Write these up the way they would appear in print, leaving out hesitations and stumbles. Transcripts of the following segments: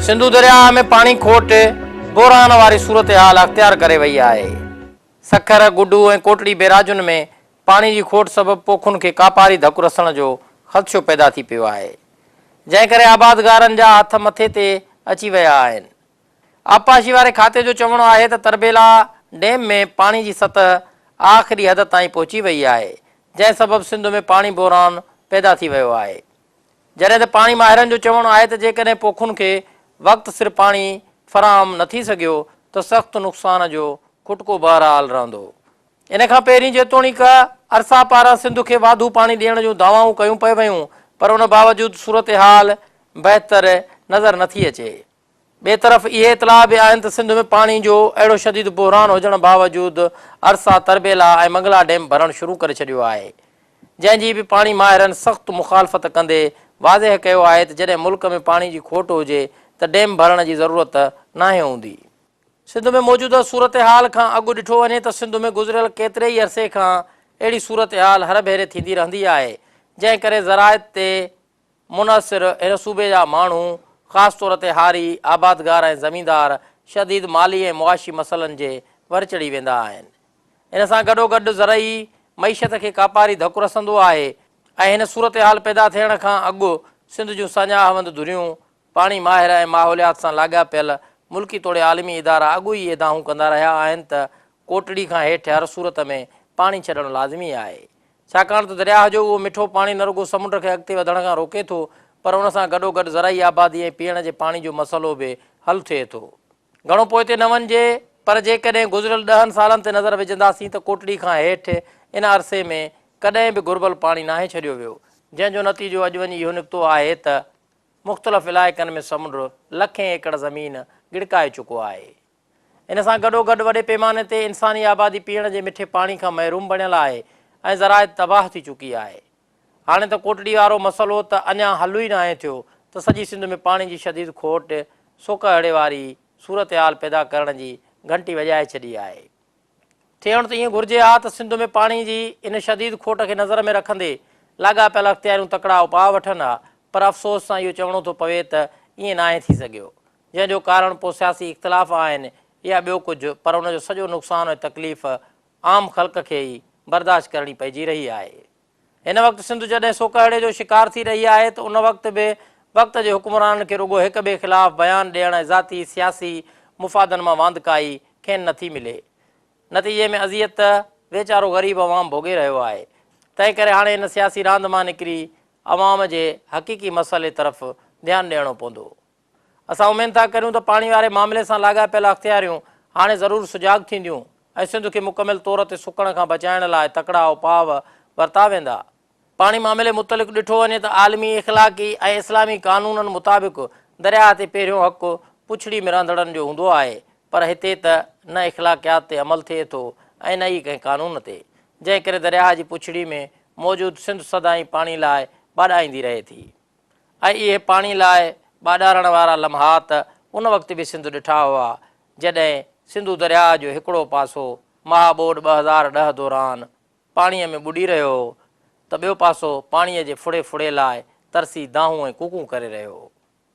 سنڌو درياهه ۾ پاڻي کوٽ بحران واري صورتحال اختيار ڪري وئي آهي. سکر، گڊو ۽ ڪوٽڙي بيراجن ۾ پاڻي جي کوٽ سبب پوکن کي ڪاپاري ڌڪ رسڻ جو خدشو پيدا ٿي پيو آهي، جنهن ڪري آبادگارن جا هٿ مٿي تي اچي ويا آهن. آبپاشي واري کاتي جو چوڻ آهي ته تربيلا ڊيم ۾ پاڻي جي سطح آخري حد تائين پهچي وئي آهي، جنهن سبب سنڌ ۾ پاڻي بحران پيدا ٿي ويو آهي. جڏهن ته پاڻي ماهرن جو چوڻ آهي ته جيڪڏهن پوکن کي وقت سر پاڻي فراهم نه ٿي سگهيو ته سخت نقصان جو کٽڪو بهرحال رهندو. ان کان پهرين جيتوڻيڪ ارسا پاران سنڌ کي واڌو پاڻي ڏيڻ جون دعوائون ڪيون پئي ويون پر ان باوجود صورتحال بهتر نظر نٿي اچي. ٻئي طرف اهي اطلاع به آهن ته سنڌ ۾ پاڻي جو اهڙو شديد بحران هجڻ باوجود ارسا تربيلا ۽ منگلا ڊيم ڀرڻ شروع ڪري ڇڏيو آهي جنهن جي به پاڻي ماهرن سخت مخالفت ڪندي واضح ڪيو آهي ته جڏهن ملڪ ۾ پاڻي جي کوٽ هجي ته ڊيم ڀرڻ جي ضرورت ناهي هوندي. سنڌ ۾ موجوده صورتحال کان اڳ ڏٺو وڃي ته سنڌ ۾ گذريل ڪيتري ئي عرصي کان اهڙي صورتحال هر ڀيري ٿيندي رهندي آهي جنهن ڪري زراعت تي منحصر هن صوبي جا ماڻهو خاص طور تي هاري، آبادگار ۽ زميندار شديد مالي ۽ معاشي مسئلن جي ور چڙهي ويندا آهن. ان سان گڏوگڏ زرعي معيشت کي ڪاپاري ڌڪ رسندو آهي ۽ هن صورتحال پيدا ٿيڻ کان اڳ سنڌ جون ساڃاهه وند ڌريون، پاڻي ماهر ۽ ماحوليات سان لاڳاپيل ملڪي توڙي عالمي ادارا اڳ ئي اهي دانهون ڪندا رهيا آهن ته ڪوٽڙي کان هيٺ هر صورت ۾ پاڻي ڇڏڻ لازمي آهي. ڇاڪاڻ ته درياهه جو اهو مٺو پاڻي نه رڳو سمنڊ کي اڳتي وڌڻ کان روڪي ٿو پر ان سان گڏوگڏ زرعي آبادي ۽ پيئڻ جي پاڻي جو مسئلو به حل ٿئي ٿو. گهڻو پوئتي نه وڃجي پر جيڪڏهن گذريل ڏهن سالن تي نظر وجهنداسين ته ڪوٽڙي کان هيٺ ان عرصي ۾ ڪڏهن به گهربل پاڻي ناهي ڇڏيو ويو جنهن جو نتيجو اڄ وڃي اهو نڪتو آهي ته مختلف علائقن ۾ سمنڊ لکين ايڪڙ زمين ڳڙڪائي چڪو آهي. ان سان گڏوگڏ وڏي پيماني تي انساني آبادي پيئڻ جي مٺي پاڻي کان محروم بڻيل آهي ۽ زراعت تباهه ٿي چڪي آهي. هاڻي ته ڪوٽڙي وارو مسئلو ته اڃا حل ئي ناهي ٿيو ته سڄي سنڌ ۾ پاڻي جي شديد کوٽ سوڪهڙي واري صورتحال پيدا ڪرڻ جي گهنٽي وڄائي ڇڏي آهي. ٿيڻ ته ائين گهرجي ها ته سنڌ ۾ پاڻي جي ان شديد کوٽ کي نظر ۾ رکندي لاڳاپيل اختياريون تڪڙا اپاء وٺن ها پر افسوس سان اهو چوڻو ٿو پوي ته ائين ناهي ٿي سگهيو جنهن جو ڪارڻ پوء سياسي اختلاف آهن يا ٻيو ڪجهه پر ان جو سڄو نقصان ۽ تڪليف عام خلق کي ئي برداشت ڪرڻي پئجي رهي آهي. هن وقت سنڌ جڏهن سوڪهڙي جو شڪار ٿي رهي آهي ته ان وقت به وقت جي حڪمرانن کي رڳو هڪ ٻئي خلاف بيان ڏيڻ ۽ ذاتي سياسي مفادن مان واندڪائي کين نٿي ملي. نتيجي ۾ اذيت ويچارو غريب عوام ڀوڳي رهيو آهي. تنهن ڪري هاڻي ان سياسي راند مان نڪري عوام جي حقيقي مسئلي طرف ڌيان ڏيڻو پوندو. اسان اميد ٿا ڪريون ته پاڻي واري معاملي سان لاڳاپيل اختياريون هاڻي ضرور سجاڳ ٿينديون ۽ سنڌ کي مڪمل طور تي سڪڻ کان بچائڻ لاء تڪڙا اپاء ورتا ويندا. پاڻي معاملي متعلق ڏٺو وڃي ته عالمي اخلاقي ۽ اسلامي قانونن مطابق درياهه تي پهريون حق پڇڙي ۾ رهندڙن جو هوندو آهي پر هتي ته نه اخلاقيات تي عمل ٿئي ٿو ۽ نه ئي ڪنهن قانون تي جنهن ڪري درياهه جي پڇڙي ۾ موجود سنڌ سدائين پاڻي لاء ٻاڏائيندي رهي ٿي. ۽ اهي پاڻي لاء ٻاڏارڻ وارا لمحات ان وقت به سنڌ ڏٺا هئا، جڏهن سنڌو درياهه جو هڪڙو پاسو مها ٻوڏ 2010 دوران پاڻيء ۾ ٻڏي رهيو هو ته ٻيو پاسو پاڻيء جي ڦڙي ڦڙي لاء ترسي دانهون ۽ ڪوڪون ڪري رهيو هو.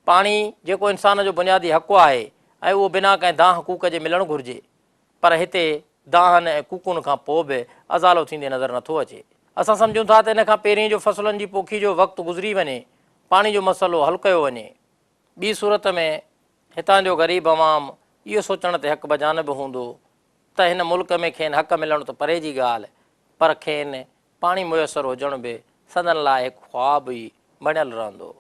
پاڻي جيڪو انسان جو بنيادي حق آهي ۽ اهو بنا ڪنهن دانهن ڪوڪ جي ملڻ گهرجي، پر هتي دانهن ۽ ڪوڪن کان پوء به ازالو ٿيندي نظر نٿو اچي. اسان سمجهون ٿا ته ان کان پهرين جو فصلن جي پوکي جو وقت گذري وڃي، پاڻي جو مسئلو حل ڪيو وڃي. ٻي صورت ۾ هتان جو غريب عوام اهو سوچڻ تي حق بجانب هوندو ته هن ملڪ ۾ کين حق ملڻ ته پري جي ڳالهه پر کين پاڻي ميسر هجڻ به سندن لاء هڪ خواب ئي بڻيل رهندو.